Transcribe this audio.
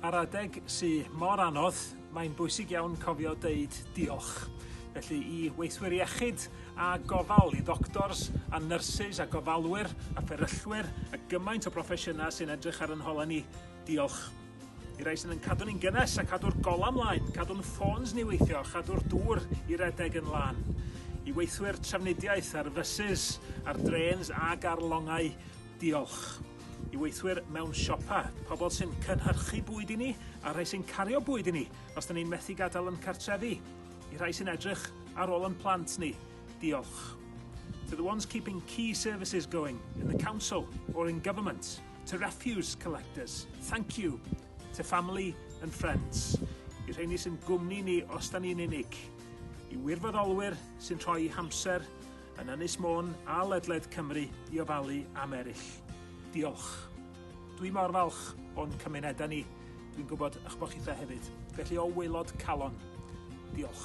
Ar adeg sy mor anodd, mae'n bwysig iawn cofio deud diolch. Felly i weithwyr iechyd a gofal, i ddoctors a nyrsys a gofalwyr a fferyllwyr a gymaint o broffesiynau sy'n edrych ar yn hola ni, diolch. I rai sydd yn cadw ni'n gynnes a cadw'r golau mlaen, cadw'n ffôns ni weithio, chadw'r dŵr i redeg yn lân. I weithwyr trafnidiaeth ar fysus, ar drêns ag ar longau, diolch. I weithwyr mewn siopa, pobl sy'n cynhyrchu bwyd i ni a rhai sy'n cario bwyd i ni os da ni'n methu gadael yn cartrefi. I rhai sy'n edrych ar ôl yn plant ni, diolch. To the ones keeping key services going in the council or in government, to refuse collectors, thank you. To family and friends, i rheini sy'n gwmni ni os da ni'n unig, i wirfoddolwyr sy'n rhoi hamser yn Ynys Môn a ledled Cymru i ofalu am eraill. Diolch. Dwi mor falch o'n cymunedau ni. Dwi'n gwybod eich bod chitha hefyd. Felly o waelod calon, diolch.